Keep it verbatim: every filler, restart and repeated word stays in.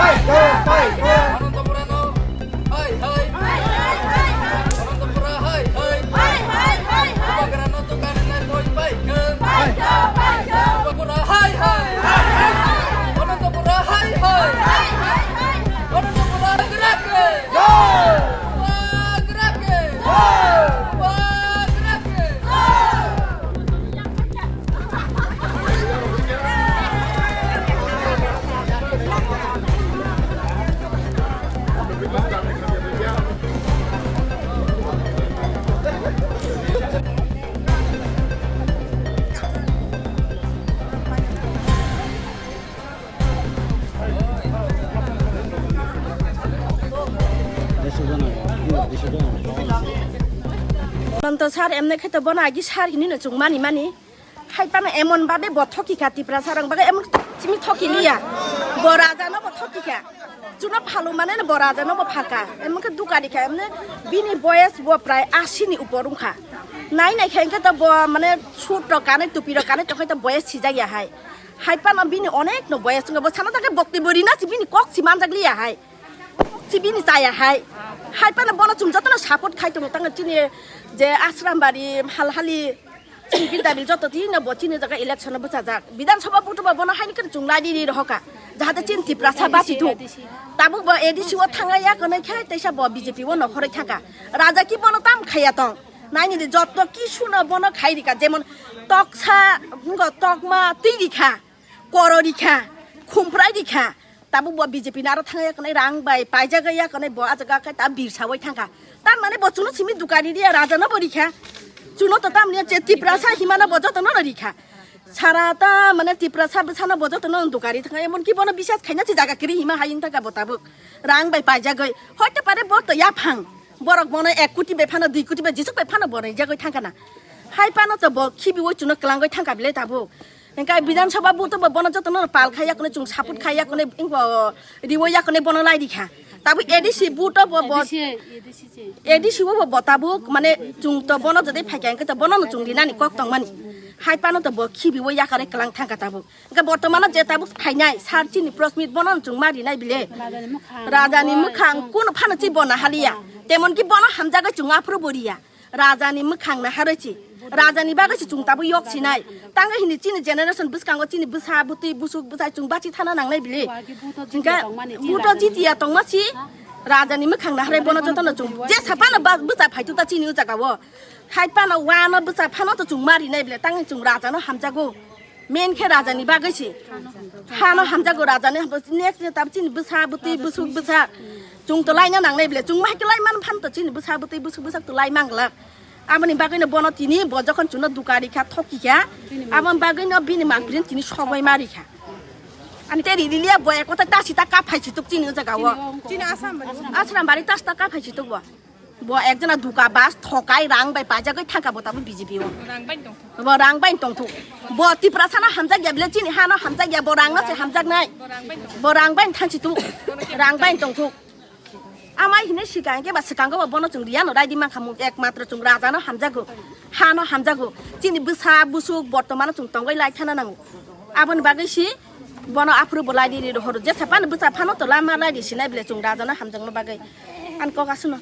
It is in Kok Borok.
Anantapurano hai hai. Anantapura hai hai. Bubagrano dukan nai moi pai khe. Anantapura hai hai. Anantapura hai hai. Anantapura Bubagra ke. Ananto sir emne khe to bono agi sir hinwi no chwng mani mani. Hai phano emon babe bo thoki kha Tiprasa rang bagwi emon simi thoki liya. Bo raja no bo thoki kha. Chuno phalu mane no bo raja no bo phaka. Emon khe dukari kha emne bini boyes bo prai asi ni upor wngkha. Nai nai khe hwnkhe to bo mane suit rok kanwi tupi rok kanwi tongkhe to boyes sijak ya hai. Hai phano bini onek no boyes wngkha bo sana ta khe bokti bo rina si bini kok si manjak liya hai. Kok si bini chaya hai. Hai phano bono chwng jotono support khai tongo tang chini je Asrambari halhali chini bidabil joto tino bo chini jaga election o bwchajak. Bidhan Sabha butuba bono haini khe chwng lai di rohoka. Jahate chini Tiprasa bachi thuk. Tabuk bo A D C o thangya konai khe teisa bo B J P o nokhoroi thangka. Raja ki bono tam khaya tong. Naini de joto ki suno bono khai rika jemon toksa ngo tokma twi rikha. Koro rikha, khumprai rikha, tabuk bo B J P ni aro thangya konai rang bai paijak ya konai bo ah jaga khe ta birsa oi thangkha. Tar mane bo chuno simi dukari riya raja no bo rikha. Chuno to tamni je Tiprasa himano bo joto no rikha. Sara ta mane Tiprasa bwsano bo joto no dukari thangkha. Emon ki bono bisas khaina si jaga kiri hima hai wng thangkha bo tabuk. Rang bai paijagoi. Hoite pare bo to yaphang. Borok bono ek koti bai phano dui koti bai jisuk bai phano bo rijagoi thangkha na. Hai phano to bo khibi oi chuno kwlangoi thangkha bile tabuk. Hingke Bidhan Sabha buto bo bono jotono pal khai yakone chwng support khai yakone ingbo riwo yakone bono lai rikha. Tabuk A D C buto bo bo A D C, A D C se. A D C o bo bo tabuk mane chwng to bono jodi phaikha hingke to bono no chwng rinani kok tongmani. Hai phano to bo khibiwo yakare kwlang thangkha tabuk. Hingke bortomano je tabuk phainai sir chini Prosmit bono no chwng ma rinai bile. Rajani mwkhang, rajani mwkhang kuno phano chi bo nahaliya. Temon ki bono hamjagwi chwng aphuru bo riya. Rajani mwkhang naharwi si. Rajani bagwi si chwng tabuk yok sinai. Tangwi hini chini generation bwskango chini bwsa bwtwi busuk bwsai chwng bachi thana nangnai bili. Hingke buto jitiya tongma si. Rajani mwkhang naharwi bono jotono chwng jesa phano ba-, bwsa phaitu ta chini o jaga o. Hai phano wano bwsa phano to chwng ma rinai bile. Tangwi chwng rajano hamjago. Main khe rajani bagwi se. Hano hamjago rajani, next je tab chini bwsa bwtwi bwsuk bwsa. Chwng to laina nangnai bile. Chwng ma hai khe lai man phan to chini bwsa bwtwi bwsuk bwsak to lai manglak. Aboni bagwi no bono tini bo jokhon chwngno dukari kha, thoki kha. Aboni bagwi no bini mangpili tini sogoi ma rikha. Ani te riliya bo ekota ta sita ka phai situk chini o jaga o. Chini Asrambari. Asrambari ta sita ka phai situk bo. Bo ekjona duka bas thokai rang bai pajagwi thangka bo tabuk B J P o. Rang bai tongthok. Bo rang bai tongthok. Bo Tiprasa no hamjak ya bile chini ha no hamjak ya bo rang no se hamjak nai. Bo rang bai tongthok. Bo rang bai thanchi tu. Rang bai tongthok. Amai hine sikang ke ba sikang ko bono chwng riya no raidi mankha mung ekmatro chwng raja no hamjago. Ha no hamjago. Chini bwsa busuk bortomano chwng tongoi lai thana nango. Aboni bagwi si bono aphuru bo lai di ri rohoro. Jesa phano bwsa phano to lama lai di sinai bile chwng raja no hamjakma bagwi. An kok asuno.